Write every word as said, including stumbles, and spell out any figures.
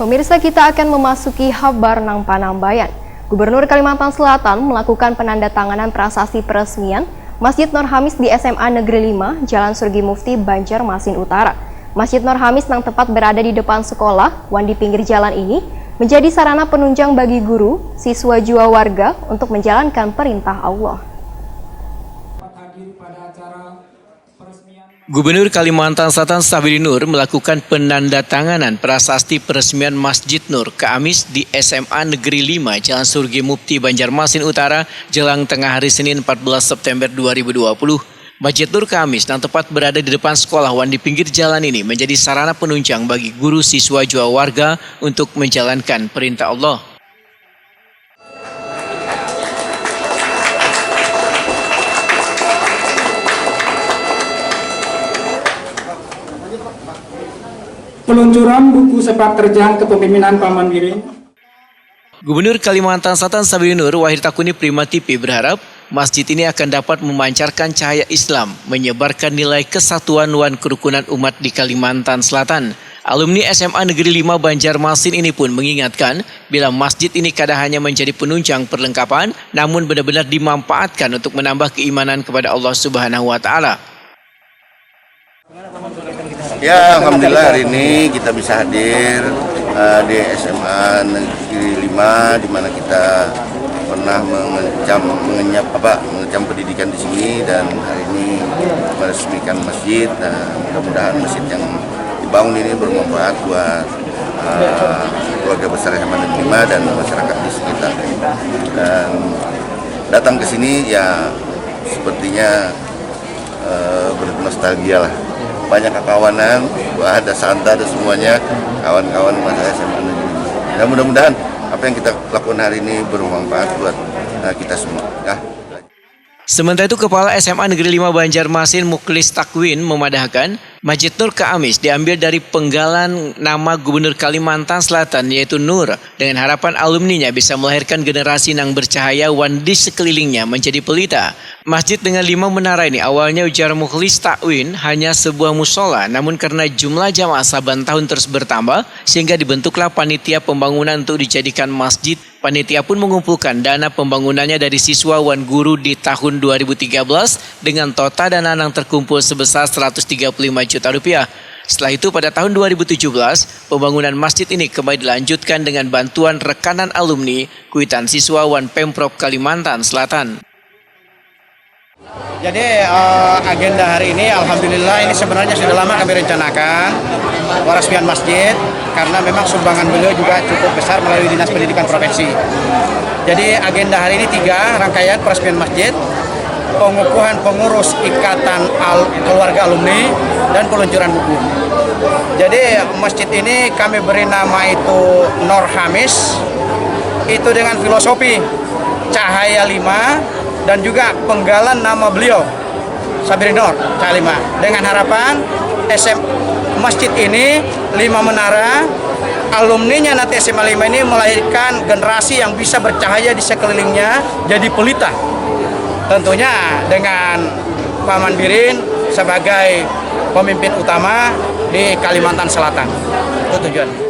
Pemirsa, kita akan memasuki habar nang panambayan. Gubernur Kalimantan Selatan melakukan penandatanganan prasasti peresmian Masjid Nur Hamis di S M A Negeri lima, Jalan Surgi Mufti, Banjarmasin Utara. Masjid Nur Hamis nang tepat berada di depan sekolah wan di pinggir jalan ini menjadi sarana penunjang bagi guru, siswa jua warga untuk menjalankan perintah Allah. Gubernur Kalimantan Selatan Sabri Nur melakukan penandatanganan prasasti peresmian Masjid Nur Kaamis di S M A Negeri lima, Jalan Surgi Mufti, Banjarmasin Utara, jelang tengah hari Senin, empat belas September dua ribu dua puluh. Masjid Nur Kaamis nang tepat berada di depan sekolah wan di pinggir jalan ini menjadi sarana penunjang bagi guru, siswa jua warga untuk menjalankan perintah Allah. Peluncuran buku sepak terjang kepemimpinan Paman Birin. Gubernur Kalimantan Selatan Sabri Nur, Wahid Takuni, Prima T V, berharap masjid ini akan dapat memancarkan cahaya Islam, menyebarkan nilai kesatuan wan kerukunan umat di Kalimantan Selatan. Alumni S M A Negeri lima Banjarmasin ini pun mengingatkan, bila masjid ini kada hanya menjadi penunjang perlengkapan, namun benar-benar dimanfaatkan untuk menambah keimanan kepada Allah Subhanahu wa Ta'ala. Ya, alhamdulillah hari ini kita bisa hadir uh, di S M A Negeri lima, di mana kita pernah mengecam, mengenyap apa, mengecam pendidikan di sini, dan hari ini meresmikan masjid. Nah, mudah-mudahan masjid yang dibangun ini bermanfaat buat uh, keluarga besar S M A Negeri lima dan masyarakat di sekitar. Dan datang ke sini ya sepertinya uh, bernostalgia lah. Banyak kakawanan, ada Santa, ada semuanya, kawan-kawan masa S M A Negeri. Dan mudah-mudahan apa yang kita lakukan hari ini bermanfaat buat uh, kita semua. Ya. Sementara itu, Kepala S M A Negeri lima Banjarmasin, Muklis Takwin, memadahkan, Masjid Nur Kaamis diambil dari penggalan nama Gubernur Kalimantan Selatan, yaitu Nur, dengan harapan alumninya bisa melahirkan generasi nang bercahaya wan di sekelilingnya menjadi pelita. Masjid dengan lima menara ini awalnya, ujar Muklis Takwin, hanya sebuah musola, namun karena jumlah jamaah saban tahun terus bertambah, sehingga dibentuklah panitia pembangunan untuk dijadikan masjid. Panitia pun mengumpulkan dana pembangunannya dari siswa wan guru di tahun dua ribu tiga belas dengan total dana nang terkumpul sebesar seratus tiga puluh lima juta rupiah. Setelah itu, pada tahun dua ribu tujuh belas, pembangunan masjid ini kembali dilanjutkan dengan bantuan rekanan alumni, kuitan siswa, wan Pemprov Kalimantan Selatan. Jadi uh, agenda hari ini alhamdulillah ini sebenarnya sudah lama kami rencanakan peresmian masjid karena memang sumbangan beliau juga cukup besar melalui Dinas Pendidikan Provinsi. Jadi agenda hari ini tiga rangkaian peresmian masjid, pengukuhan pengurus ikatan al keluarga alumni dan peluncuran buku. Jadi masjid ini kami beri nama itu Nor Hamis, itu dengan filosofi cahaya lima dan juga penggalan nama beliau Sabrinor Kalima dengan harapan S M masjid ini lima menara alumninya nanti S M A lima ini melahirkan generasi yang bisa bercahaya di sekelilingnya jadi pelita tentunya dengan Paman Birin sebagai pemimpin utama di Kalimantan Selatan itu tujuan.